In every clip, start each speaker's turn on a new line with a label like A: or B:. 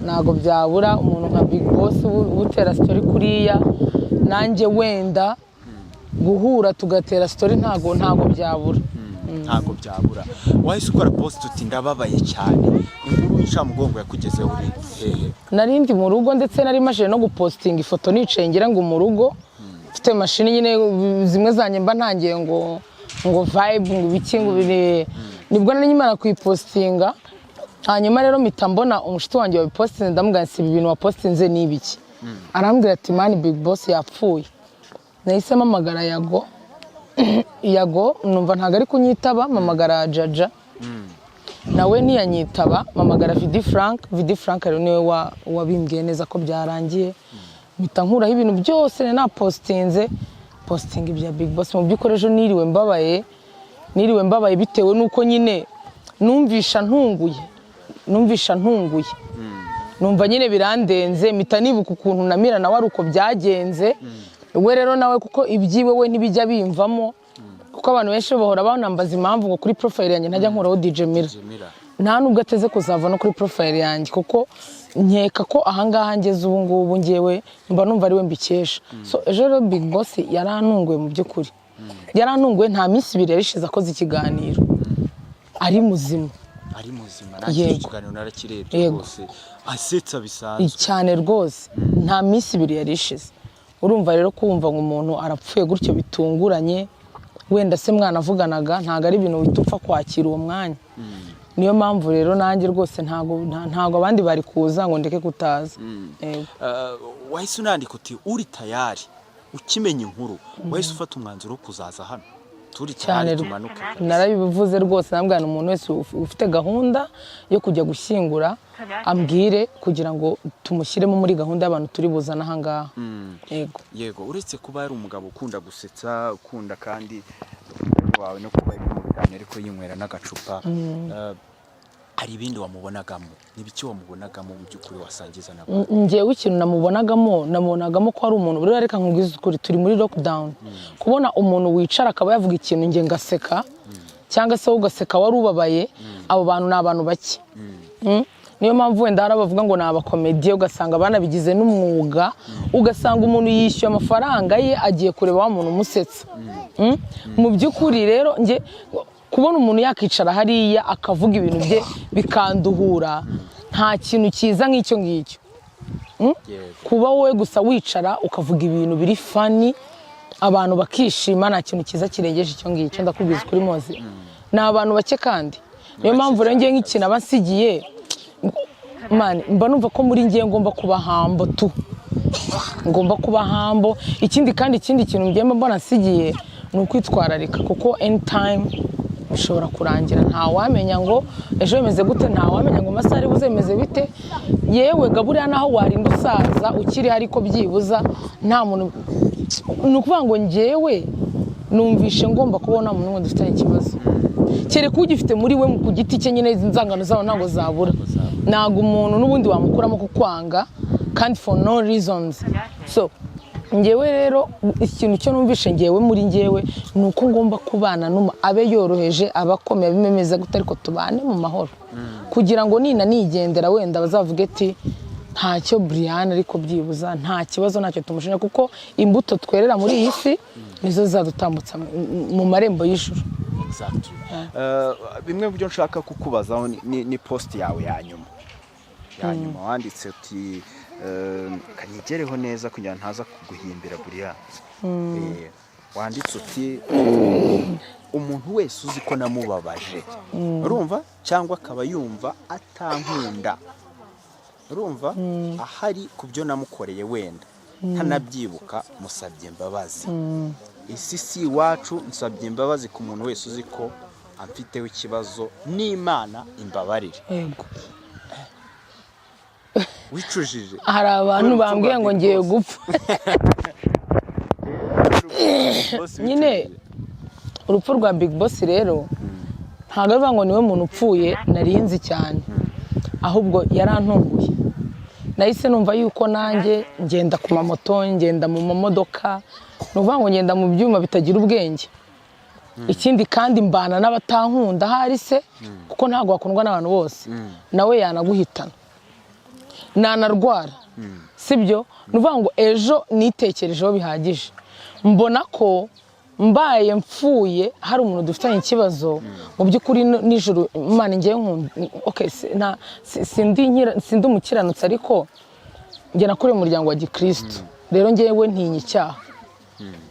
A: Ntabwo byabura. Umuntu nka Big Boss uba utera story kuriya, nanjye wenda guhura tugatera story, ntabwo byabura.
B: Ntabwo byabura. Wahise ukora post uti: "Ndababaye cyane." Inkuru y'incamugongo yakugezeho uri hehe?
A: Nari ndi mu rugo, ndetse nari maze no gupostinga ifoto nicaye, ngira ngo mu rugo mfite mashini nyine zimwe zanjye mba ntangiye ngo vibe, ngo ibiki, ngo biri. Nibwo nari nkimara kuyipostinga. Hanyuma rero mpita mbona umushuti wanjye wabipostinze, ndamubwira nti: "Ibi bintu wapostinze ni ibiki?" Arambwira ati: "Man, Big Boss yapfuye." Nahise mpamagara Yago. Yago numva ntabwo ari kunyitaba, mpamagara Jaja, nawe ntiyanyitaba, mpamagara Vidi Frank. Vidi Frank rero niwe wabimbwiye neza ko byarangiye. Mpita nkuraho ibintu byose nari napostinze, postinga ibya Big Boss. Mu by'ukuri ejo niriwe mbabaye, niriwe mbabaye bitewe n'uko nyine numvisha ntunguye, numvisha ntunguye, numva nyine birandenze. Mpita nibuka ukuntu na Mira nawe ari uko byagenze. We rero nawe kuko ibyiwe we ntibijya bimvamo, kuko abantu benshi bahora banambaza impamvu ngo kuri profile yanjye ntajya nkuraho DJ Mira.
B: Mira.
A: Nta nubwo ateze kuzava no kuri profile yanjye, kuko nkeka ko ahangaha ngeze ubu ngubu ngewe mba numva ari we mbikesha. So ejo rero Big Boss yarantunguye, mu by'ukuri yarantunguye. Nta minsi 2 yarishize akoze ikiganiro ari muzima.
B: Ari muzima, nanjye
A: Yego.
B: ikiganiro narakirebye.
A: Yego.
B: Rwose asetsa bisanzwe.
A: Cyane rwose, nta minsi 2 yari ishize. Urumva rero, kumva ngo umuntu arapfuye gutyo bitunguranye, wenda se mwanavuganaga, ntabwo ari ibintu uhita upfa kwakira uwo mwanya. Niyo mpamvu rero nanjye rwose ntabwo abandi bari kuza ngo ndeke kutaza. Yego.
B: Wahise unandika uti: "Uri tayari?" Ukimenya inkuru wahise ufata umwanzuro wo kuzaza hano, turi
A: Cyane.
B: tayari, tumanuke kabisa.
A: Narabivuze rwose, nabwira umuntu wese ufite gahunda yo kujya gushyingura ambwire, kugira ngo tumushyiremo muri gahunda y'abantu turi buzane aha ngaha. Yego.
B: Yego, uretse kuba yari umugabo ukunda gusetsa, ukunda kandi wawe no kuba ari mu biganiro ariko yinywera n'agacupa, hari ibindi wamubonagamo? Ni ibiki wamubonagamo mu by'ukuri wasangiza nabo?
A: Njyewe ikintu namubonagamo, namubonagamo ko ari umuntu buriya, reka nkubwize ukuri, turi muri lockdown, kubona umuntu wicara akaba yavuga ikintu njye ngaseka, cyangwa se wowe ugaseka wari ubabaye, abo bantu ni abantu bake. Niyo mpamvu wenda hari abavuga ngo ni abakomediye, ugasanga banabigize n'umwuga, ugasanga umuntu yishyuye amafaranga ye agiye kureba wa muntu umusetsa. Mu by'ukuri rero njye kubona umuntu yakicara hariya akavuga ibintu bye bikanduhura, nta kintu cyiza nk'icyo ngicyo. Kuba wowe gusa wicara ukavuga ibintu biri funny, abantu bakishima, nta kintu cyiza kirengeje icyo ngicyo. Ndakubwiza ukuri mozi, ni abantu bake. Kandi niyo mpamvu rero ngiye nk'ikintu aba nsigiye, man, mba numva ko muri ngiye ngomba kuba humble tu, ngomba kuba humble. Ikindi kandi, ikindi kintu ngiye mbona nsigiye ni ukwitwararika, kuko anytime bishobora kurangira. Ntawamenya ngo ejo bimeze gute, ntawamenya ngo amasaha ari buze bimeze bite. Yewe ga, buriya naho warinda usaza ukiriho, ariko byibuza nta muntu, ni ukuvuga ngo njyewe numvishe ngomba kubona umuntu n'umwe dufitanye ikibazo, kereka ugifite muri we ku giti cye nyine. Izi nzangano zabo ntabwo zabura, ntabwo umuntu n'ubundi wamukuramo kukwanga kandi for no reasons. So ngewe rero ikintu cyo numvishe ngewe muri ngewe ni uko ngomba kubana n'umu abe yoroheje, abe akomeye, abimemeza gute, ariko tubane mu mahoro, kugira ngo nina nigendera wenda bazavuge ati: "Ntacyo Brian, ariko byibuza nta kibazo, ntacyo tumushinja," kuko imbuto twerera muri iyi si nizo zizadutambutsa mu marembo y'ijuru.
B: Exactly. Bimwe mu byo nshaka kukubazaho ni post yawe ya nyuma wanditse uti, kanyigereho neza kugira ngo ntaza kuguhimbira buriya. Wanditse uti: "Umuntu wese uzi ko namubabaje, urumva, cyangwa akaba yumva atankunda, urumva, ahari ku byo namukoreye wenda ntanabyibuka, musabye imbabazi. Isi si iwacu. Nsabye imbabazi ku muntu wese uzi ko amfiteho ikibazo, n'Imana imbabarire."
A: Yego.
B: Wicujije
A: Hari abantu
B: kubera urupfu
A: bambwiye
B: rwa
A: ngo
B: Big
A: ngiye
B: Boss.
A: gupfa.
B: Boss.
A: Nyine
B: wicujije.
A: Urupfu rwa Big Boss rero ntabwo ari ngo niwe muntu upfuye narinzi cyane, ahubwo yarantunguye. Nahise numva yuko nanjye ngenda ku mamoto, ngenda mu mamodoka, ni ukuvuga ngo ngenda mu byuma bitagira ubwenge. Ikindi kandi mbana n'abatankunda ahari se, kuko ntabwo wakundwa n'abantu bose, nawe yanaguhitana. Nanarwara, sibyo? Ni ukuvuga ngo ejo nitekerejeho bihagije, mbona ko mbaye mfuye hari umuntu dufitanye ikibazo, mu by'ukuri nijoro Imana ngewe nkunda, okay, sindi umukiranutsi, ariko njye nakuriye mu muryango wa gikristo. Rero ngewe ntinya icyaha,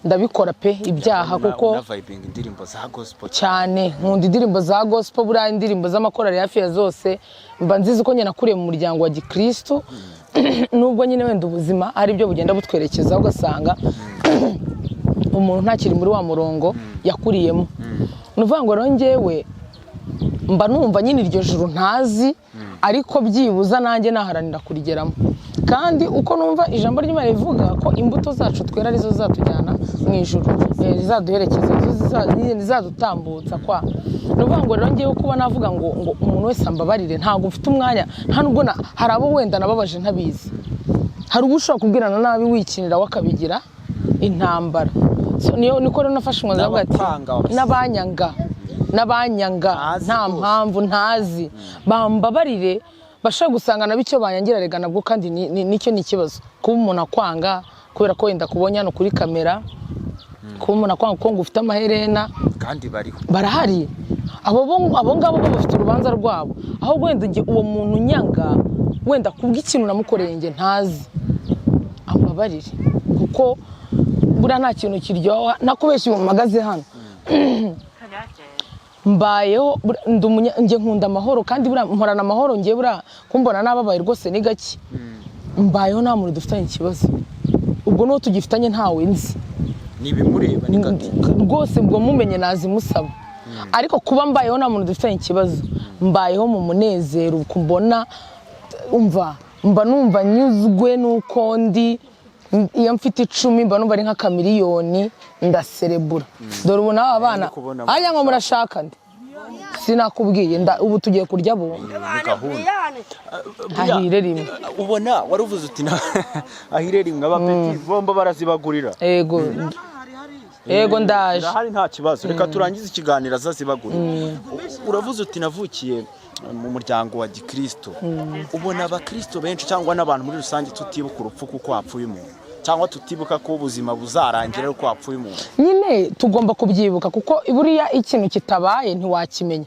A: ndabikora pe ibyaha, kuko
B: Unavibinga indirimbo za gospel.
A: Cyane, nkunda indirimbo za gospel. Buriya indirimbo z'amakorali hafi ya zose mba nzizi, ko njye nakuriye mu muryango wa gikristo, nubwo nyine wenda ubuzima ari byo bugenda butwerekezaho, ugasanga umuntu ntakiri muri wa murongo yakuriyemo. Ni ukuvuga ngo rero njyewe mba numva nyine iryo juru ntazi, ariko byibuza nanjye naharanira kurigeramo. Kandi uko numva ijambo ry'Imana rivuga ko imbuto zacu twera arizo zizatujyana mu ijuru, zizaduherekeza, nizo nyine zizadutambutsa kwa. Ni ukuvuga ngo rero ngewe kuba navuga ngo umuntu wese ambabarire, ntabwo mfite umwanya, nta nubwo hari abo wenda nababaje ntabizi. Hari uwo ushobora kubwirana nabi wikinira, we akabigira intambara. So, niyo niko rero nafashe umwanzuro avuga ati
B: N'abakwanga wabasize.
A: N'abanyanga
B: Ntazi
A: nta
B: rwose.
A: mpamvu ntazi, bambabarire. Bashobora gusanga nabo icyo banyangira rega nabwo, kandi nicyo ni ikibazo, kuba umuntu akwanga kubera ko wenda kubonye hano kuri kamera, kuba umuntu akwanga kuko ngo ufite amaherena.
B: Kandi bariho.
A: Barahari abo ngabo bo bafite urubanza rwabo. Ahubwo wenda uwo muntu unyanga wenda kubw'ikintu namukoreye njye ntazi, ambabarire, kuko buriya nta kintu kiryoha. Nakubeshya, ubu mpagaze hano mbayeho njye nkunda amahoro, kandi buriya mporana amahoro. Njye buriya kumbona nababaye rwose ni gake. Mbayeho nta muntu dufitanye ikibazo, ubwo n'uwo tugifitanye ntawe nzi.
B: Ntibimureba, ni gato.
A: Rwose ubwo mumenye nazimusaba, ariko kuba mbayeho nta muntu dufitanye ikibazo, mbayeho mu munezero, mbona umva mba numva nyuzwe n'uko ndi. Iyo mfite 10 mba numva ari nk'akamiliyoni, ndaserebura. Dore ubu n'aba bana
B: Ndi kubona
A: aya ngo murashaka ndi sinakubwiye, ubu tugiye kurya bombo.
B: Ni gahunda.
A: Hahire rimwe.
B: Ubona wari uvuze uti ahire rimwe, abapeti bombo barazibagurira.
A: Ego ego, ndaje.
B: Ndahari, nta kibazo, reka turangize ikiganiro azazibagurira. Uravuze uti navukiye mu muryango wa gikristo. Ubona abakristo benshi cyangwa n'abantu muri rusange tutibuka urupfu kuko hapfuye umuntu, cyangwa tutibuka ko ubuzima buzarangira ari uko hapfuye umuntu?
A: Nyine tugomba kubyibuka, kuko buriya ikintu kitabaye ntiwakimenya.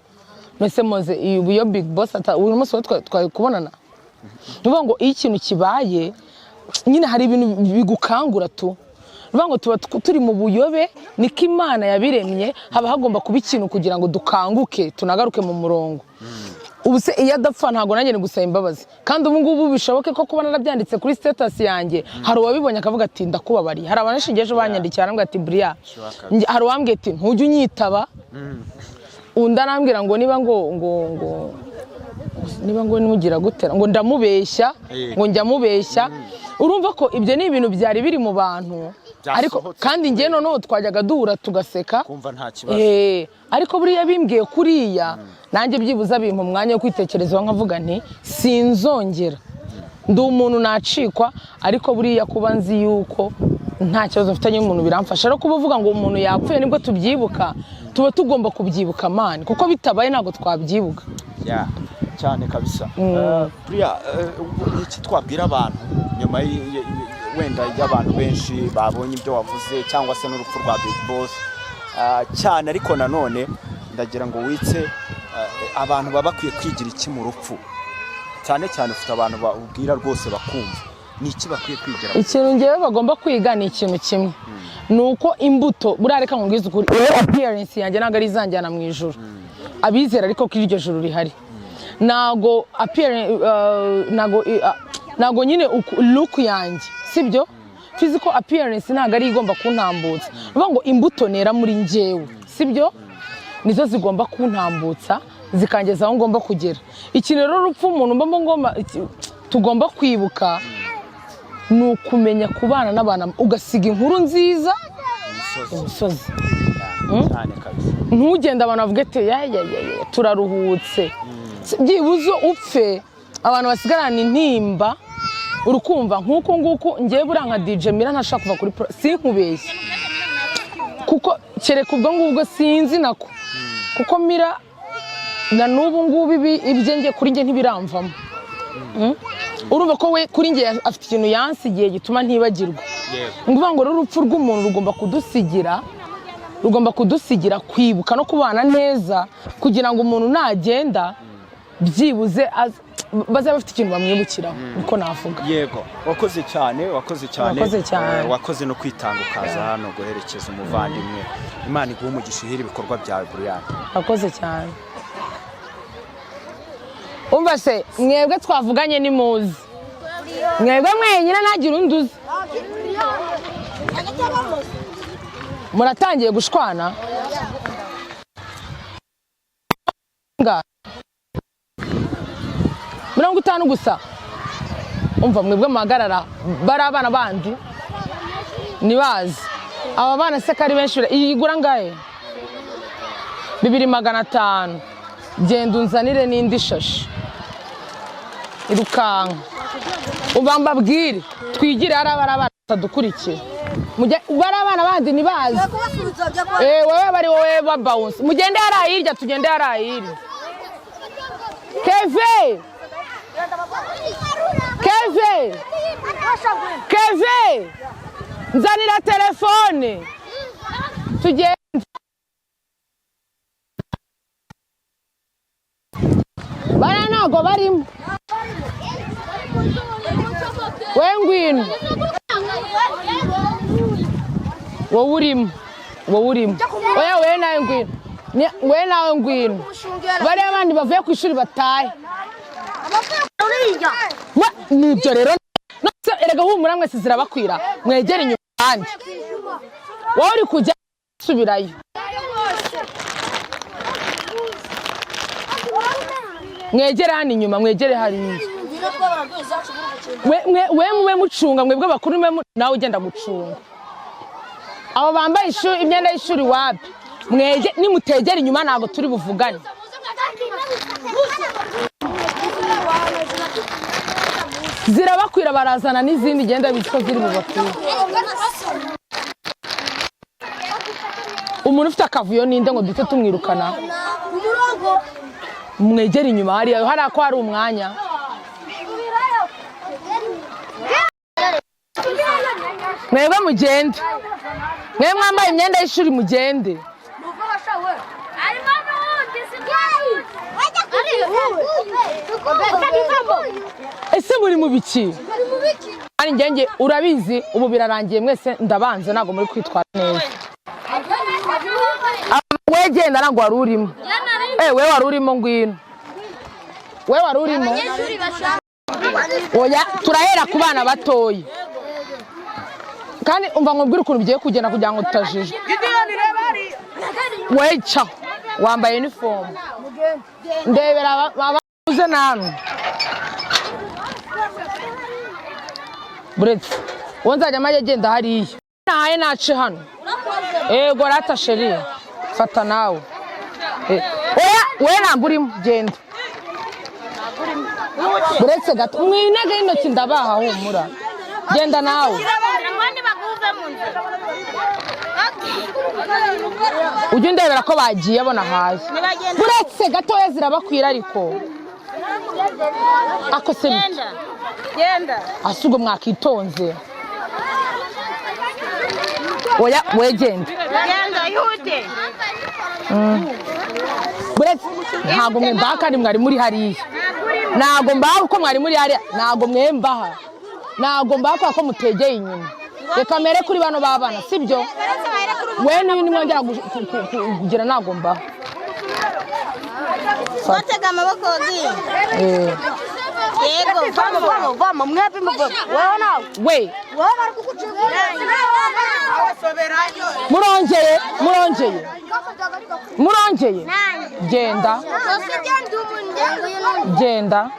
A: Mbese moze iyo Big Boss uyu munsi we twari kubonana. Ni ukuvuga ngo iyo ikintu kibaye nyine hari ibintu bigukangura tu. Ni ukuvuga ngo tuba turi mu buyobe, niko Imana yabiremye, haba hagomba kuba ikintu kugira ngo dukanguke, tunagaruke mu murongo. Ubu se iyo adapfa, ntabwo nanjye ni gusaba imbabazi? Kandi ubu ngubu bishoboke ko kuba narabyanditse kuri status yanjye, hari uwabibonye akavuga ati ndakubabariye. Hari abantu ejo banyandikiye, arambwira ati buriya hari uwambwiye ati ntujya unyitaba, undi arambwira ngo niba ngo niba ngo nimugira gutera ngo ndamubeshya, ngo njya mubeshya. Urumva ko ibyo ni ibintu byari biri mu bantu, ariko
B: Byasohotse.
A: kandi njye noneho twajyaga duhura tugaseka,
B: kumva nta kibazo.
A: Ariko buriya bimbwiye kuriya, nanjye byibuze bimpa umwanya wo kwitekerezaho, nkavuga nti sinzongera, ndi umuntu nacikwa. Ariko buriya kuba nzi yuko nta kibazo mfitanye n'umuntu biramfasha. Rero kuba uvuga ngo umuntu yapfuye nibwo tubyibuka, tuba tugomba kubyibuka man, kuko bitabaye ntabwo twabyibuka.
B: Ya, cyane kabisa. Buriya ni iki twabwira abantu nyuma wenda y'abantu benshi babonye ibyo wavuze cyangwa se n'urupfu rwa Big Boss? Cyane, ariko nanone ndagira ngo witse abantu baba bakwiye kwigira iki mu rupfu? Cyane cyane ufite abantu babwira rwose bakumva, ni iki bakwiye kwigira?
A: Ikintu ngewe bagomba kwiga ni ikintu kimwe, ni uko imbuto, buriya reka nkubwize ukuri, appearance yanjye ntabwo ari izanjyana mu ijuru. Abizera ariko ko iryo juru rihari, ntago ntago nyine look yanjye, sibyo, physical appearance ntabwo ari igomba kuntambutsa. Ni ukuvuga ngo imbuto nera muri njyewe, sibyo, nizo zigomba kuntambutsa zikangeza aho ngomba kugera. Ikintu rero urupfu umuntu mba ngomba tugomba kwibuka ni ukumenya kubana n'abantu, ugasiga inkuru nziza
B: Imisozi.
A: Imisozi.
B: Cyane kabisa.
A: Ntugende abantu bavuge ati ya ya ya ya, turaruhutse. Byibuze upfe abantu basigarana intimba, urukumva nk'uku nguku. Ngewe buriya nka DJ Mira ntashaka kuva kuri pro, sinkubeshye, kuko kereka ubwo ngubwo sinzi nako, kuko Mira na n'ubu ngubu ibye nge kuri nge ntibiramvamo. Urumva ko we kuri njye afite ikintu yansigiye gituma ntibagirwa. Ni ukuvuga ngo rero urupfu rw'umuntu rugomba kudusigira kwibuka no kubana neza, kugira ngo umuntu nagenda byibuze bazabe bafite ikintu bamwibukiraho. Niko navuga.
B: Yego, wakoze cyane, wakoze cyane.
A: Wakoze cyane.
B: Wakoze no kwitanga ukaza hano guherekeza umuvandimwe. Imana iguhe umugisha, ihire ibikorwa byawe, Brian.
A: Wakoze cyane. Umva se, mwebwe twavuganye, ni muzi mwebwe mwenyine, ntagire undi uzi. Muratangiye gushwana. Nga 50 gusa. Umva, mwebwe muhagarara, bari abana bandi ntibazi. Aba bana se ko ari benshi? Iyi igura ngahe? 2500. Genda unzanire n'indi shashi, irukanka. Uba mbabwire twigire hari abari abana batadukurikira. Bari abana bandi ntibazi. Wowe bari wowe babawunsi, mugende hariya hirya, tugende hariya hirya. Keve, Keve, Keve, nzanira telefone tugende. Bariya ntago barimo. We ngwino, wowe urimo, wowe urimo. Oya, we nawe ngwino. We nawe ngwino. Bariya bandi bavuye ku ishuri batahe. Nibyo rero. None erega humura, mwese zirabakwira. Mwegere inyuma kandi wowe uri kujya subirayo. Mwegere hano inyuma, mwegere hariya. We mube mucunga, mwebwe bakuru mube nawe ugenda gucunga abo bambaye imyenda y'ishuri. Wapi, mwege nimutegera inyuma ntabwo turi buvugane. Zirabakwira, barazana n'izindi, genda bitwa ziri bubakwire. Umuntu ufite akavuyo ninde ngo duhite tumwirukana? Mwegere inyuma hariya, hariya ko hari umwanya. Mwebwe mugende, mwe mwambaye imyenda y'ishuri mugende. Ese muri mu biki? Kandi njye urabizi, ubu birarangiye, mwese ndabanze, ntabwo muri kwitwara neza. We genda, ntabwo wari urimo. We wari urimo, ngwino. We wari urimo. Oya, turahera ku bana batoya. Kandi umva nkubwire ukuntu bigiye kugenda kugira ngo tutajijwe. Weca wambaye uniform, ndebera ababuze namwe. Buretse uwo nzajya amajya agenda hariya, nahaye nace hano. Ego rata chérie, fata nawe. Oya, we ntabwo urimo, genda. Buretse gato, mwinege y'intoki ndabaha, humura, genda nawe. Ujye undebera ko bagiye abona haye. Buretse gatoya, zirabakwira ariko ako se bite? Ase ubwo mwakitonze? Oya, we genda. Buretse, ntabwo mwe mbaha kandi mwari muri hariya. Ntabwo mbaha kuko mwari muri hariya. Ntabwo mwe mbaha, ntabwo mbaha kubera ko mutegeye inyuma. Reka mere kuri bano b'abana, sibyo? We n'uyu nimwongera kugira, ntabwo mbaha.
C: Batega amaboko wagiye. Yego.
D: Vamo, vamo, vamo, mwebwe muvamo. Wewe nawe.
A: We.
D: Wewe bari kugucunga.
A: Murongeye, murongeye, murongeye. Genda, genda.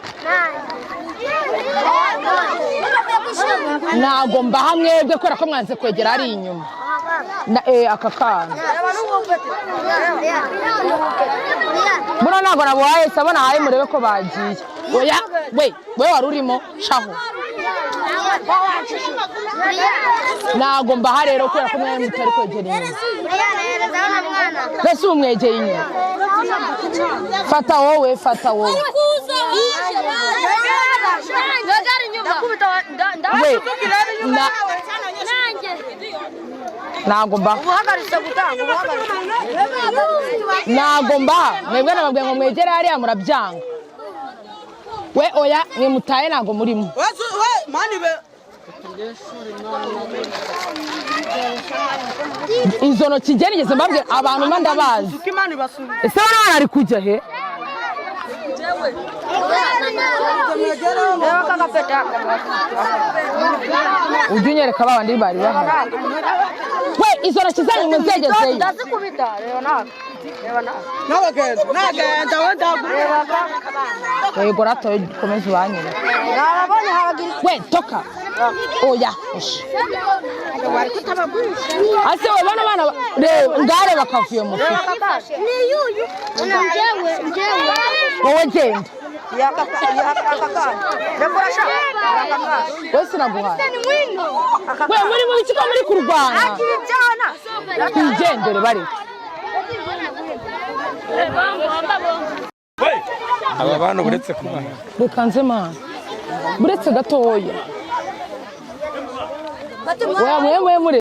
A: Ntabwo mbaha mwebwe kubera ko mwanze kwegera ari inyuma. Aka kana buno ntabwo nabuhaye. Sabo nahaye, murebe ko bagiye. Oya, we, we wari urimo, caho. Ntabwo mbaha rero kubera ko mwe mutari kwegera inyuma. Mbese ubu mwegeye inyuma? Fata wowe, fata wowe. We ntago mba.
D: Uhagaritse gutanga, uhagaritse.
A: Ntago mba. Mwebwe nababwiye ngo mwegere hariya, murabyanga. We, oya, mwe mutaye, ntago murimo. Izo ntoki njye nigeze mbabwira abantu mba ndabazi. Ese bano bana ari kujya he?
D: Reba kagapeta.
A: Ujye unyereka ba bandi bari bahari. We, izo ntoki zanyu muzegezeyo.
D: Ndazikubita, reba nawe. Reba nawe. Reba ka.
A: Yego ratoye, ukomeze ubanyereke.
D: Nababonye haragira.
A: We, toka, oya, oshi. Ase we, bano bana reba ngare bakavuye mu
D: Reba kakaje.
A: Wowe genda.
D: Yakakana. Reba sha. Yakakana.
A: We, sinaguhaye. We, muri mu biki ko muri kurwana?
D: Akiri cyana.
A: Twigendere, bareke.
E: Aba bantu uretse kubaha.
A: Reka nze mana, buretse gatoya. Oya, mwe mwe muri.